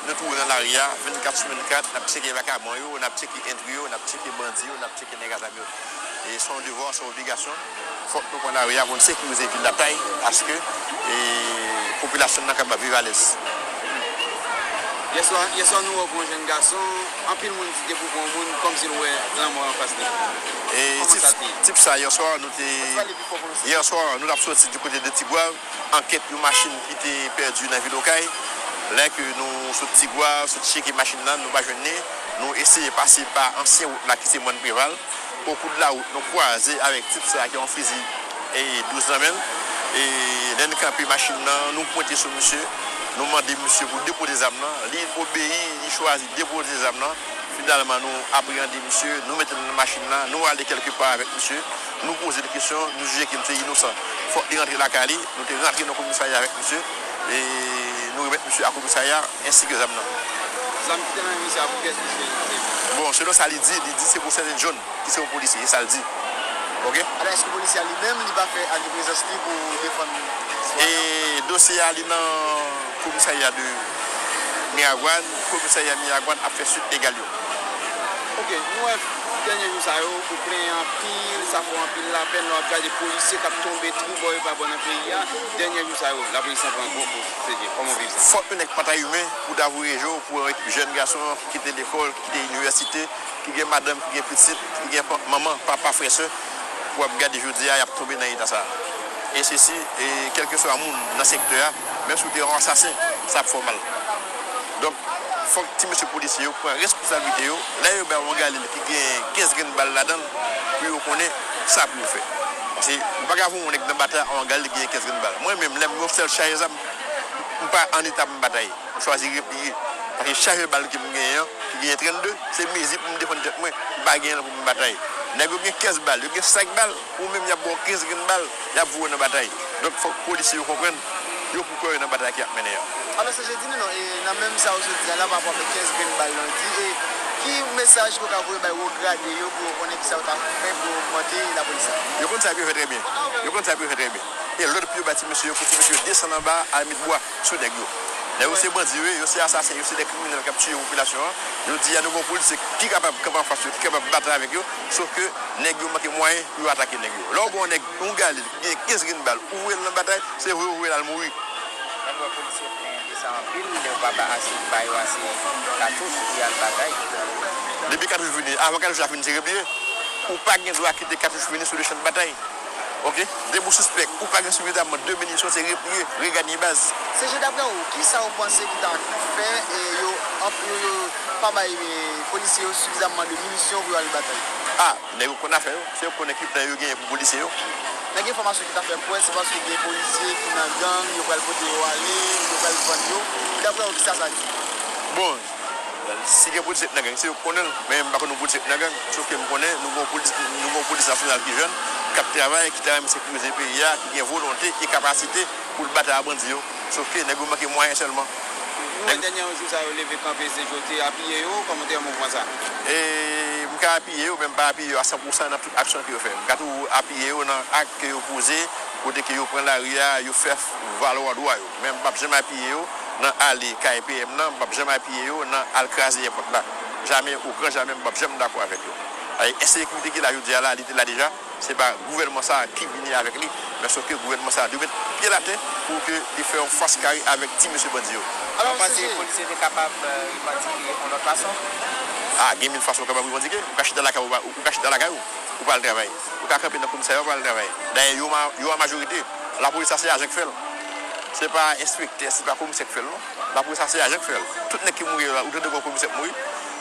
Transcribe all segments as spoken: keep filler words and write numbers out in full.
Nou toujou nan lari a, vennkat sou vennkat, n ap tcheke vakabon yo, n ap tcheke entri yo, n ap tcheke bandi yo, n ap tcheke nèg a zam yo. E se yon devwa, se yon obligasyon. Fòk nou pran lari a pou n sekirize vil Latay, paske, e, popilasyon nan kapab viv alèz. Yèswa, yèswa nou wè yon jèn gason, anpil moun di depi w wè yon moun, kòmsi l wè lanmò anfas li. E Kòman tip, sa te ye? Tip sa, yèswa, nou te, Pale pi fò pou nou, silvouplè. Yèswa, nou t ap soti di kote de Tigwav, ankèt yon machin ki te pèdi nan vil Okay. Lè ke nou sot Tigwav, sot tcheke machin nan, nou pa jwenn li. Nou eseye pase pa ansyen wout la ki se Mòn Preval. Okou de la wout, nou kwaze avèk tip sa ki yon fizi e douz nan men l. E lè n kanpe machin nan, nou pwente sou misye. Nou mande misye pou depoze zam nan. Li obeyi, li chwazi depoze zam nan. Finalman, nou apreyande misye, nou mete l nan machin nan, nou ale kèlke pa avèk misye. Nou poze l kesyon, nou jije ke misye inosan. Fòk li rantre lakay li, nou te rantre nan komisarya avèk misye, e nou remèt misye a komisarya, ensi ke zam nan. Zam ki te nan men misye a, pou kiyès misye te? Bon, selon sa li di, li di se pou Sèten John, ki se yon polisye, e sa l di. Oke? Alò, èske polisye a li menm, li pa fè ake prezans li pou defann sitwayen an? E dosye a, li nan komisarya de Miragwàn, komisarya Miragwàn ap fè swit legal yo. Ok, nou wè dènye jou sa yo, ou plenyen anpil, sa fè w anpil lapèn lè w ap gade polisye k ap tonbe tribò e pabò nan peyi a. Dènye jou sa yo, lapolis lan pran gwo kou, Sedye. Kòman w viv sa? Fòk yon nèg pa ta imen pou ta voye je w pou yon jèn gason ki kite lekòl, ki kite inivèsite, ki gen madanm, ki gen pitit, ki gen pa- manman, papa, frè, sè, pou ap gade jodi a, y ap tonbe nan eta sa a. E sesi, e kèlkeswa moun nan sektè a, menm si w te yon asasen, sa ap fè w mal. Donk, fòk ti mesye polisye yo pran responsablite yo. Lè yo bay yon galil ki gen kenz grenn bal ladan l, pou yo konnen sa pou yo fè. Paske ou pa ka voye yon nèg nan batay a yon galil ki gen kenz grenn bal. Mwen menm, lè m gen yon sèl chaje zam, m pa an eta pou m batay. M chwazi repliye. Paske chaje bal ke m genyen an, ki genyen trannde, se mezi pou m defann tèt mwen. M pa genyen l pou m batay. Nèg yo gen kenz bal, yo gen senk bal, ou menm y ap ba w kenz grenn bal, y ap voye w nan batay. Donk, fòk polisye yo konprann, yo pou kò yo nan batay ke y ap mennen an. Alò, Sedye, di nou non, e nan menm sa ou sot di a la, pa rapò avèk kenz grenn bal lan di, e ki mesaj ke w ka voye bay wo grade yo pou yo konnen kisa yo ta fè pou yo ogmante lapolis la? Yo konn sa pou yo fè trè byen. Yo konn sa pou yo fè trè byen. E lòd pou yo ba ti mesye yo, pou ti mesye yo desann anba a, al met bwa sou nèg yo. Nèg yo se bandi yo ye, yo se asasen, yo se de kriminèl k ap tiye popilasyon an. Jodi a, nou gen yon polisye ki kapab kanpe anfas yo, ki kapab batay avèk yo, sof ke nèg yo manke mwayen pou yo atake nèg yo. Lè w gen yon nèg, yon galil, ki gen kenz grenn bal, ou voye l nan batay, se vre ou voye l al mouri. Lè nou wè polisye plenyen de sa anpil, lè yo pa ba ase, ba yo ase katouch pou y al batay. Depi katouch vini, avan katouch la fini, se repliye. Ou pa gen dwa kite katouch vini sou le chan de batay. Oke? Depi w sispèk, ou pa gen sifizamman de minisyon, se repliye, reganye baz. Sedye, daprè w, kisa w panse ki ta fè, e, yo, anp- yo, yo pa bay, e, polisye yo sifizamman de minisyon pou yo al batay? A, nèg yo konn afè yo, se yo konnen ki plan yo genyen pou polisye yo. Nèg enfòmasyon ki ta fè kwè se paske gen polisye ki nan gang, yo pral pote yo ale, yo pral vann yo. Daprè w, kisa sa di? Bon, si gen polisye k nan gang, se yo k konnen l. Men m pa konn yon polisye k nan gang. Sof ke m konnen nou gen yon polis, nou gen yon polis nasyonal ki jèn, k ap travay, ki ta renmen sekirize peyi a, ki gen volonte e kapasite pou l batay ak bandi yo. Sof ke nèg yo manke mwayen sèlman. Nou wè dènye jou sa yo leve kanpe, se jodi apiye yo, kòman w te wè mouvman sa? E, m ka apiye yo, men m pa apiye yo a san pou san nan tout aksyon ke yo fè. M ka toujou apiye yo nan ak ke yo poze, kote ke yo pran lari a, yo fè valwa dwa yo. Men m p ap janm apiye yo nan ale kay P M nan, m p ap janm apiye yo nan al kraze èpòt la. Jamè, o gran jamè, m p ap janm dakò avèk yo. Ay, ensekirite ki la jodi a la, li te la deja. Se pa gouvènman sa a ki vini avèk li, men sof ke gouvènman sa a dwe met pye l atè pou ke li fè yon fas kare avèk ti mesye bandi yo. Alò, w panse polisye te kapab, e, revandike yon lòt fason? A, gen mil fason w kapab revandike. Ou ka chita lakay ou, ou ka chita lakay ou, ou pa al travay. Ou ka kanpe nan komisarya, ou pa al travay. Dayè, yo ma- yo an majorite. Lapolis sa se ajan k fè l. Se pa enspektè, se pa komisè k fè l, non. Lapolis sa se ajan k fè l. Tout nèg ki mouri yo la, ou tande gen yon komisè k mouri?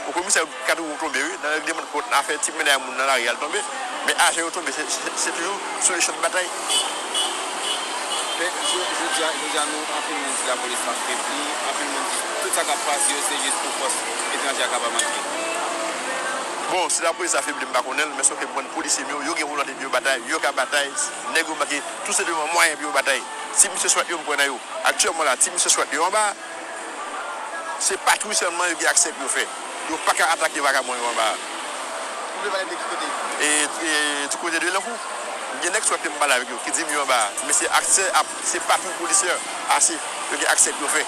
Yon komisè ka toujou tonbe, wi. Nan règleman de kont, nan afè ti mennaj moun nan lari al tonbe. Men ajan yo tonbe, se, se, se toujou sou le chan de batay. Men, jodi a, jodi a nou, anpil moun di lapolis la febli, anpil moun di tout sa k ap pase yo, se jis pou fòs etranje a kapab antre. Bon, si lapolis la febli, m pa konnen l, men sof ke m konn polisye m yo, yo gen volonte pou yo batay, yo ka batay, nèg yo manke tou senpleman mwayen pou yo batay. Ti misye swat yo, m kwè nan yo. Aktyèlman la, ti misye swat yo anba, se patwouy sèlman yo gen aksè pou yo fè. Yo pa ka atake vakabon yo anba a. Ou vle pale de ki kote? E, e, di kote de Lankou. Gen nèg swat ke m pale avèk yo, ki di m yo anba a. Men se aksè a, se patwouy polisyè ase. Yo gen aksè pou yo fè.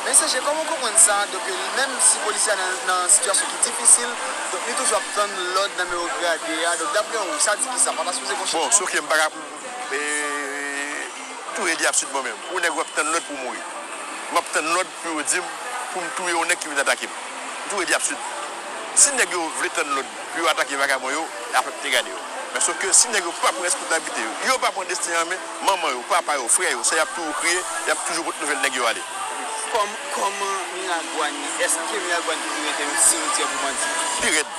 Mesye G, kòman w konprann sa? Donk, menm si polisye a nan, nan sitiyasyon ki difisil, donk, li toujou ap tann lòd nan men wo grade a. Donk, daprè ou, sa di ki sa? Pa ta sipoze gon chanjman? Bon, sof ke m pa ka, e, touye Diab Sud mwen menm. Pou nèg yo ap tann lòd pou mouri. M ap tann lòd pou yo di m, pou m touye yon nèg ki vin atake m. M touye Diab Sud. Si nèg yo vle tann lòd pou yo atake vagabon yo, y ap te gade yo. Men sof ke si nèg yo pa pran responsablite yo, yo pa pran desten an men, manman yo, papa yo, frè yo, sè y ap toujou kriye, y ap toujou pote nouvèl nèg yo ale. Kòm, kòman Miragwàn ye? Èske Miragwàn toujou rete yon simityè pou bandi? Pi rèd.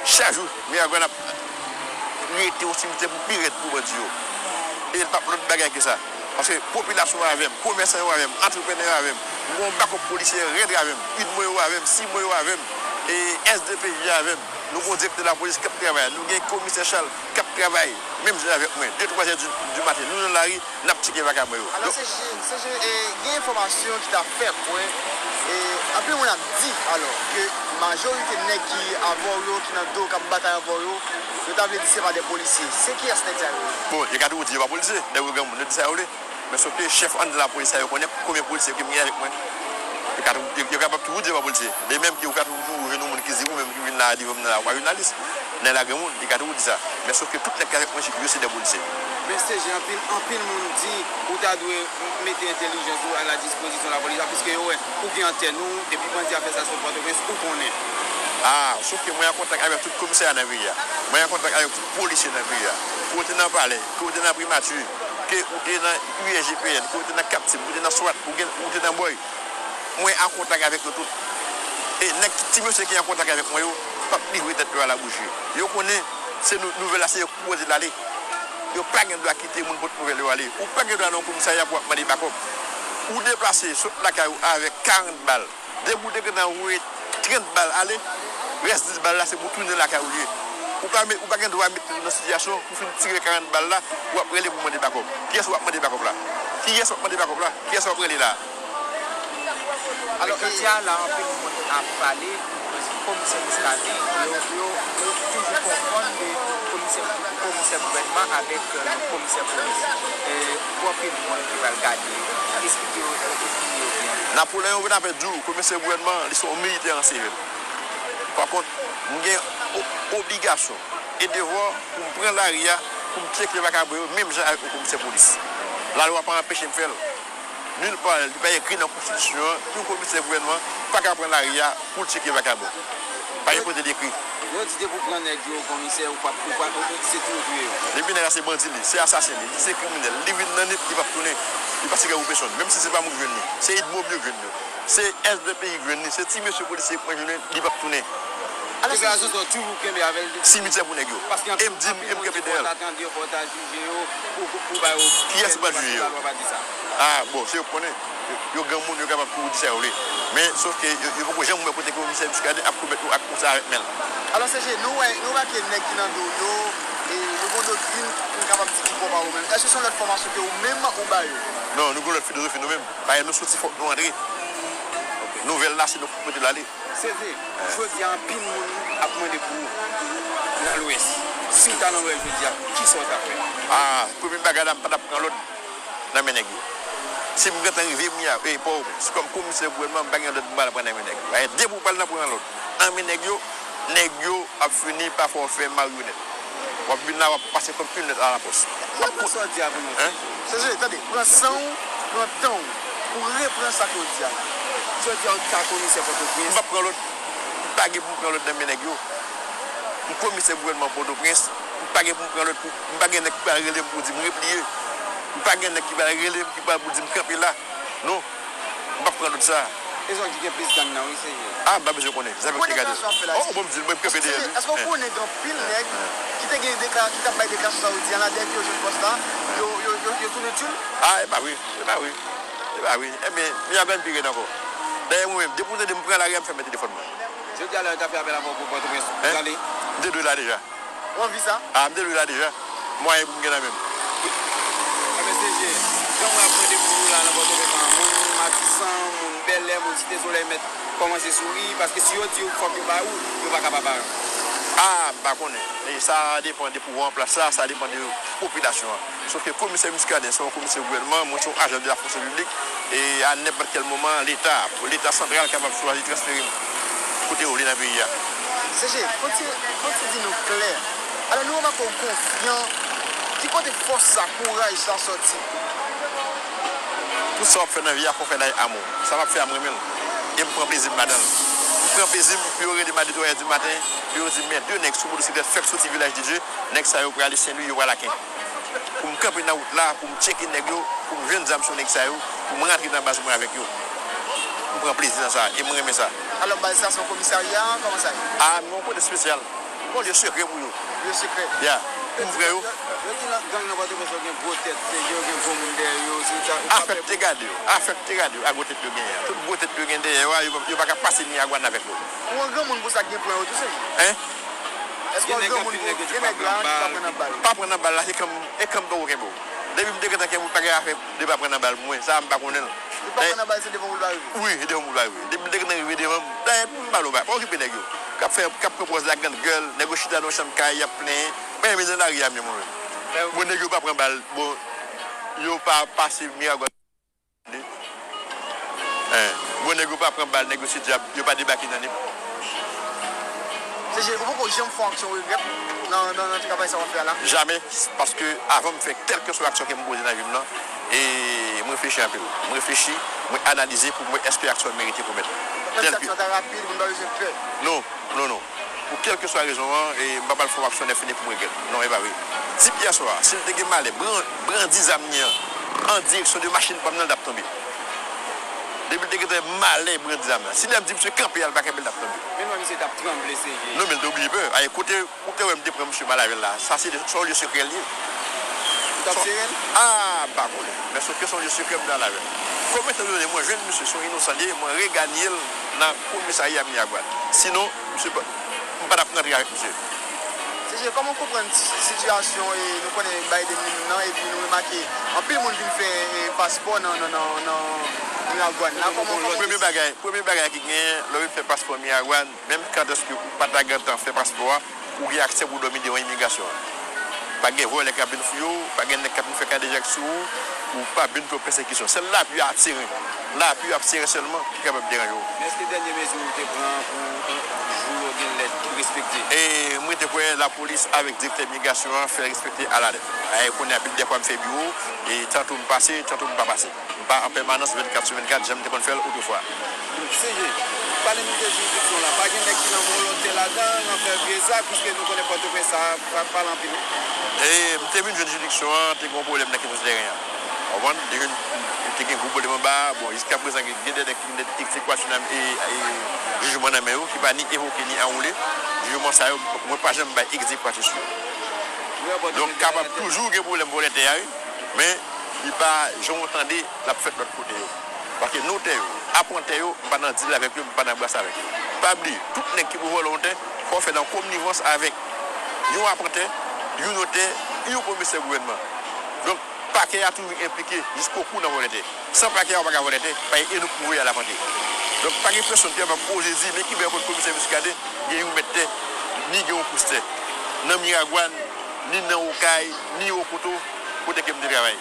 Chak jou, Miragwàn ap rete yon simityè pou pi rèd pou bandi yo. E l p ap lòt bagay ke sa. Paske popilasyon an avè m, komèsan yo avè m, antreprenè yo avè m, m gen yon bakòp polisye rèd avè m, UDMO yo avè m, CIMO yo avè m, e S D P J avè m. Nou gen yon direktè lapolis k ap travay, nou gen komisè Charles k ap travay, menm jan avèk mwen, de, twa zè di, di maten, nou nan lari, n ap tcheke vagabon yo. Alò, Donk, se je, se je, e, gen enfòmasyon ki ta fè kwè, e, anpil moun ap di, alò, ke majorite nèg ki avè w yo, ki nan do w, k ap batay avè w yo, yo ta vle di se pa de polisye. Se kiyès nèg sa yo ye? Bon, yo ka toujou di yo pa polisye, nèg yo granmoun, yo di sa yo vle. Men sof ke chèf anndan lapolis sa yo konnen konbyen polisye ke m gen avèk mwen. Yo ka tou, yo, yo kapab toujou di yo pa polisye. De menm ke ou ka toujou jwenn yon moun ki di ou menm ki vin la devan m nan lari, ou pa jounalis. Nèg la granmoun, li ka toujou di sa. Men sof ke tout nèg ki avèk mwen, yo se de polisye. Men se jan anpil, anpil moun di, ou ta dwe mete entèlijans ou a la dispozisyon lapolis la, piske yo wè ou gen antèn ou, epi bandi a fè sa sou Pòtoprens, ou konnen. Ah, sof ke mwen an kontak avèk tout komisarya nan peyi a. Mwen an kontak avèk tout polisye nan peyi a. Ke w te nan palè, ke w te nan primati, ke w te nan U S G P N, ke w te nan Captiv, ke w te nan swat, ou gen, ou te nan bòy. Mwen an kontak avèk yo tout. E nèg, ti mesye ki an kontak avèk mwen yo, p ap livre tèt yo a labouchi. Yo konnen se nou, nouvèl la se yo ki poze l ale. Yo pa gen dwa kite moun pote nouvèl yo ale. Ou pa gen dwa nan yon komisarya pou w ap mande bakòp. Ou deplase sot lakay ou avèk karant bal. Depi w te gentan voye trant bal ale, rès dis bal la se pou tounen lakay ou li ye. Ou pa met, ou pa gen dwa met tèt ou nan sitiyasyon pou fin tire karant bal la, w ap rele pou mande bakòp. Kiyès w ap mande bakòp la? Kiyès w ap mande bakòp la? Kiyès w ap rele la? Alò, jodi a la, anpil moun ap pale, komisè Muscadin, yo, yo, yo toujou konfonn de komisè, komisè gouvènman avèk, euh, komisè polis. E, pou anpil moun ki pral gade, eksplike yo, eksplike yo byen. Napoleon Bonaparte di w, komisè gouvènman, li se yon militè an sivil. Pa kont, m gen o-, obligasyon e devwa pou m pran lari a, pou m tcheke vakabon yo, menm jan avèk yon komisè polis. Lalwa pa anpeche m fè l. Nil pa, li pa ekri nan konstitisyon an, yon komisè gouvènman pa ka pran lari a pou l tcheke vakabon. Pa gen kote l ekri. Yo di depi w pran nèg yo, komisè, ou p ap, ou p ap, ou, se tou yo touye yo. Depi nèg la se bandi li, se asasen li, li se kriminèl, li vin nan Nip, li p ap tounen. Li pa ti gè pou pèsonn, menm si se pa mwen k jwenn li, se UDMOB yo k jwenn li. Se S D P I k jwenn li, se ti mesye polisye k pran jwenn li, li p ap tounen. Deklarasyon sa w toujou kenbe avè l depi. Simityè pou nèg yo. Paske e m di m, e m kenbe dèyè l. Fò w ta tande yo, fò w ta jije yo, pou, pou, pou ba yo. Kiyès ki pral jije yo? Lalwa pa di sa. Ah, bon, se yo k konnen. Yo, yo granmoun, yo kapab toujou di sa yo vle. Men, sof ke yo, yo poko janm wè kote komisè Muscadin ap komèt yon ak konsa avèk men l. Alò, se je, nou wè, nou wè ke nèg ki nan do w yo, e, yo gen yon doktrin, nou kapab di ki pwòp a yo menm. Èske se yon lòt fòmasyon ke ou menm ou ba yo? Non, nou gen yon lòt filozofi nou menm. Paske nou soti, fòk nou antre. Nouvèl la, se nou k pote l ale. Se vre, jodi a, anpil moun ap mande pou ou nan Lwès. Si w ta nan Lwès jodi a, kisa w t ap fè? Ah, premye bagay la, m pa t ap pran lòd nan men nèg yo. Si m gentan rive Miami, e, Pòtoprens, kòm komisè gouvènman, m pa gen lòd pou m al pran nan men nèg yo. Paske depi w pral nan pran lòd nan men nèg yo, nèg yo ap fini pa fè w fè maryonèt. W ap vin la, w ap pase kòm yon nèt alapòs. Reprann sa w di a pou nou. Hein? Se je, tande, pran san w, pran tan w pou reprann sa ke w di a la. Jodi a, w ta komisè Pòtoprens. M p ap pran lòd. M pa gen pou m pran lòd nan men nèg yo. M komisè gouvènman Pòtoprens. M pa gen pou m pran lòd pou, m pa gen nèg ki pral rele m pou di m repliye. M pa gen nèg ki pral rele m, ki pral pou di m kanpe la. Non. M p ap pran lòd sa. E zòn ki gen plis gang nan, wi, se je. Ah, m pa bezwen konnen. Zafè ki te gade. Oh, bon, m di l, mwen, m kanpe dèyè l, wi. Èske w konnen gen anpil nèg ki te gen dekla-, ki t ap bay deklarasyon sa ou di a la, dèyè ke yo jwenn pòs la, yo, yo, yo, yo tounen tchoul? Ah, e pa vre, e pa vre. E pa vre. Ebyen, Miragwàn pi rèd ankò. Dayè, mwen menm, depi w tande m pran lari a, m fèmen telefòn mwen. Jodi a, lè yo ta fè apèl avè w pou Pòtoprens, ou prale? M te dwe la deja. Ou anvi sa? Ah, m te dwe la deja. Mwayen pou m gen nan men m. Ebyen, se je. Jan mwen ap mande pou ou la nan Pòtoprens lan, moun Matisan, moun Bèlè, moun Site Solèy mèt kòmanse souri, paske si yo di w fòk yo ba ou, yo pa ka pa ba ou. Ah, M pa konnen. E sa depann de pouvwa an plas la, sa depann de popilasyon an. Sòf ke komisè Muscadin se yon komisè gouvènman, mwen se yon ajan de la fonksyon piblik, e a nenpòt kèl moman, Leta, Leta santral kapab chwazi transfere m kote yo vle nan peyi a. C G, fò w ti, fò w ti di nou klè. Alò, nou remake w konfyan. Ki kote fòs sa, kouraj sa sòti? Tout sa w ap fè nan vi a, fò w fè l ak amou. Sa m ap fè a, m renmen l. E m pran plezi m ladan l. M pran plezi m pou yo rele m a de, twa è di maten, pou yo di m, men de nèg sou motosiklèt fèk soti Vilaj de Dye, nèg sa yo prale Sen Lwi, yo pral Aken. Pou m kanpe nan wout la, pou m tcheke nèg yo, pou m jwenn zam sou nèg sa yo, pou m rantre nan baz mwen avèk yo. M pran plezi nan sa, e m renmen sa. Alò, baz sa se yon komisarya, kòman sa ye? A, m gen yon kote espesyal. Yon lye sekrè pou yo. Lye sekrè. Ya. Pou m pran yo. Yo, yo ki nan gang nan Pòtoprens yo gen gwo tèt, se yo gen gwo moun dèyè yo, se sa, ou pa pè pou. Afèk te gade yo, afèk te gade yo, a gwo tèt yo genyen an. Tout gwo tèt yo gen dèyè yo a, yo, yo pa ka pase Miragwàn avèk yo. Ou an granmoun pou sa k gen pran yo tou, se vre? Hein? Èske w an granmoun pou gen nèg la ki pa pran nan bal? Pa pran nan bal la, se kanm, e kanm poko kenbe w. Depi m te gentan kenbe w, pa gen afè de pa pran nan bal pou mwen, sa a m pa konnen l. Li pa pran nan bal, se devan w li va rive. Wi, se devan m li va rive. Depi m te gentan rive devan m, dayè, m pa lo ba, pa okipe nèg yo. K ap fè, k ap pran pòz la grande gueule, nèg yo chita nan yon chanm kay, y ap plenyen. Mwen, men nan lari a, men mwen menm. Bon, nèg yo pa pran bal, bon, yo pa pase Miragwàn. Hein, bon, nèg yo pa pran bal, nèg yo se dyab, yo pa debake nan Nip. C G, ou poko janm fè yon aksyon regrèt nan, nan, nan travay sa w ap fè a la? Jamè, paske avan m fè kèlkeswa aksyon ke m poze nan vi m nan, e m reflechi anpil. M reflechi, mwen analize pou m wè èske aksyon an merite komèt. Tèlke aksyon ta rapid, moun pa bezwen pè. Non, non, non. Pou kèlkeswa rezon an, e m pa pral fè yon aksyon lè fini pou m regrèt. Non, e pa vre. Depi yè swa, si l te gen malè, bran-, brandi zam li an, an direksyon de machin pa m nan, l t ap tonbe. Depi l te gentan malè brandi zam nan. Si lè m di misye kanpe a, l pa kanpe, l t ap tonbe. Men non, misye t ap tranble, C G. Non, men l te oblije pè. Aye, kote, kote w wè m te pran misye m al avè l la? Sa se de, se yon lye sekrè l ye. Ou t ap sere l? A, m pa konnen. Men sòf ke se yon lye sekrè m te al avè l. Kòm etan done mwen jwenn misye, se yon inosan li ye, mwen reganye l nan komisarya Miragwàn. Sinon, misye pa, m pa t ap rantre avèk misye. C G, kòman w konprann si-, sitiyasyon, e, nou konnen Biden li menm nan, epi nou remake anpil moun vin fè, e, paspò nan, nan, nan, nan Miragwàn la? Kòman, kòman w wè sa? Premye bagay, premye bagay ki genyen, lè w vin fè paspò Miragwàn, menm kantèske ou pa ta gentan fè paspò a, ou gen aksè pou w dòmi devan imigrasyon an. Pa gen vòlè k ap vin fouye w, pa gen nèg k ap vin fè kadejak sou ou, ou p ap vin pran pèsekisyon. Sèl lapli a ap seren. Lapli a ap seren sèlman ki kapab deranje w. Men èske dènye mezi ou te pran pou, euh, jou yo gen lè respekte? E m rete kwè lapolis avèk direktè imigrasyon an fè l respekte alalèt. E kounye a, pi dèfwa m fè biwo, e tanto m pase, tanto m pa pase. M pa an pèmanans vennkat sou vennkat, jan m te konn fè l otrefwa. C G, pale nou de jiridiksyon la. Pa gen nèg ki nan volonte ladan l, nan fè vye zak, piske nou konnen Pòtoprens sa pa pale anpil, wi. E m te vin jwenn jiridiksyon an, te gen yon pwoblèm nan kesyon tèren an. Ou konprann? Te jwenn, te gen gwo pwoblèm anba a. Bon, jiskaprezan, gen, gen de nèg ki gen egzekwa sou nan, e, e, jijman nan men yo, ki pa ni evoke, ni anwole. Jijman sa yo, mwen pa janm bay egzekwa sou yo. Donk, kapab toujou gen pwoblèm vòlè tè a, wi. Men, li pa jan w tande l ap fèt lòt kote yo. Paske notè yo, apwantè yo, m pa nan dil avèk yo, m pa nan bras avèk yo. Pa bliye, tout nèg ki pou vòlè yon tè, fò w fè l an konivans avèk yon apwantè, yon notè, yon komisè gouvènman. Donk, pakè a toujou enplike jiskobou nan vòlè tè. San pakè a, ou pa ka vòlè tè, paske e nou k pou voye al apwante. Donk, pa gen pèsonn ki ap oze di, men ki bò e kot komisè Muscadin gen yon mèt tè, ni gen yon pous tè. Nan Miragwàn, ni nan Okay, ni Wokoto, kote ke m te travay.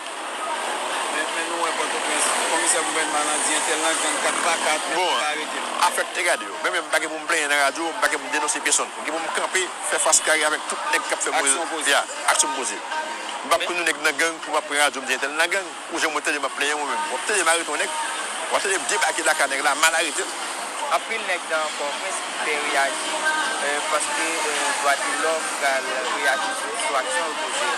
Men, men nou wè Pòtoprens, komisè gouvènman lan di entèl nan gang kat pa kat, men yo pa arete l. Afè k te gade yo. Men, men m pa gen pou m plenyen nan radyo, m pa gen pou m denonse pèsonn. M gen pou m kanpe, fè fas kare avèk tout nèg k ap fè move, aksyon poze. Ya, aksyon poze. M p ap konn yon nèg nan gang pou m ap pran radyo m di entèl nan gang. Ou janm wè tande m ap plenyen mwen menm. W ap tande m arete yon nèg, w ap tande m debake lakay nèg la, m al arete l. Anpil nèg nan Pòtoprens ki pè reyaji, euh, paske, euh, dwa de lòm pral reyaji sou, sou aksyon yo poze.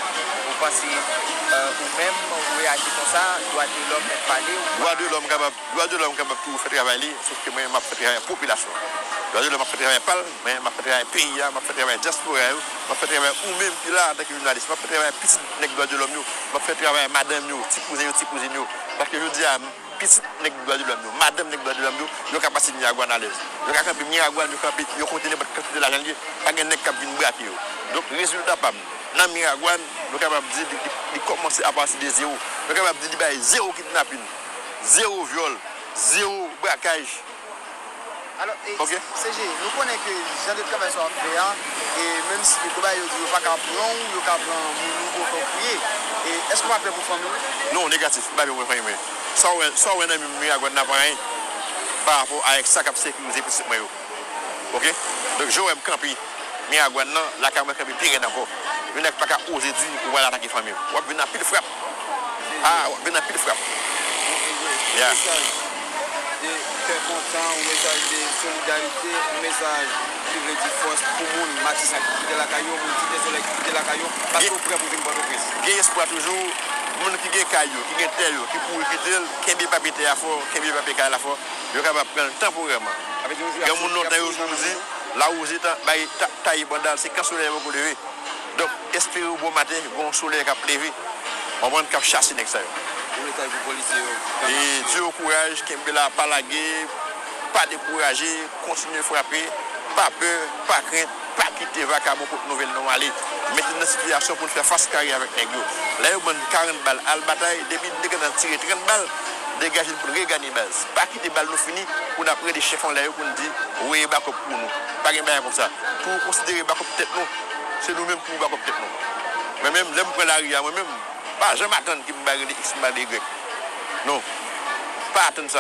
Ou panse, euh, ou menm, ou reyaji konsa, dwa de lòm mèt pale, ou pa... Dwa de lòm kapab, dwa de lòm kapab toujou fè travay li, sòf ke mwen, m ap fè travay popilasyon an. Dwa de lòm ap fè travay pa l, mwen, m ap fè travay peyi a, m ap fè travay dyaspora yo, m ap fè travay ou menm ki la antanke jounalis, m ap fè travay pitit nèg dwa de lòm yo, m ap fè travay madanm yo, ti kouzen yo, ti kouzin yo. Paske jodi a, pitit nèg dwa de lòm yo, madanm nèg dwa de lòm yo, yo ka pase Miragwàn alèz. Yo ka kanpe Miragwàn, yo kanpe, yo konte nenpòt kantite lajan l ye, pa gen nèg k ap vin brake yo. Donk, rezilta pa m nan Miragwàn, nou kapab di li, li, li kòmanse apati de zewo. Nou kapab di li bay zewo kidnapin, zewo vyòl, zewo brakaj. Alò, e, Ok. C G, nou konnen ke jan de travay sa w ap fè a, e menm si yo bay yo di yo pa ka pran w, yo ka pran moun ou otan w kriye. E èske w pa pè pou fanmi w? Non, negatif, m pa pè pou fanmi mwen. Sa w wè, sa w wè nan men m, Miragwàn nan pa anyen pa rapò avèk sa k ap sekirize pitit mwen yo. Ok? Donk, jan w wè m kanpe Miragwàn nan, lakay mwen kanpe pi rèd ankò. Yon nèg pa ka oze di ou pral atake fanmi w. W ap vin anpil frap. Ah, w ap vin anpil frap. Yeah. Mesaj de kè kontan, yon mesaj de solidarite, yon mesaj ki vle di fòs pou moun Matisan ki kite lakay yo, moun Site Solèy ki kite lakay yo, paske yo prè pou vin Pòtoprens. Gen espwa toujou, moun ki gen kay yo, ki gen tè yo, ki kouri kite l, kenbe papye tè a fò, kenbe papye kay la fò, yo kapab pran l tanporèman. Gen moun lontan yo toujou di, lawouze ta-, bay ta-, taye banda l, se kan solèy poko leve. Donk, espere w bon maten, gen yon solèy k ap leve, konprann, k ap chase nèg sa yo. Yon mesaj pou polisye yo. E di yo kouraj, kenbe la, pa lage, pa dekouraje, kontinye frape, pa pè, pa krent, pa kite vakabon pot nouvèl nou ale. Mete n nan sitiyasyon pou n fè fas kare avèk nèg yo. Lè yo ban n karant bal, al batay, depi nèg la tire trant bal, degaje n pou n reganye baz. Pa kite bal nou fini pou n ap rele chèf anlè yo pou n di, voye bakòp pou nou. Pa gen bagay konsa. Pou nou konsidere bakòp tèt nou, se nou menm pou bakòp tèt nou. Mwen menm, lè m pran lari a, mwen menm, pa janm atann ke m ba rele X, m ba rele Y. Non. Pa atann sa.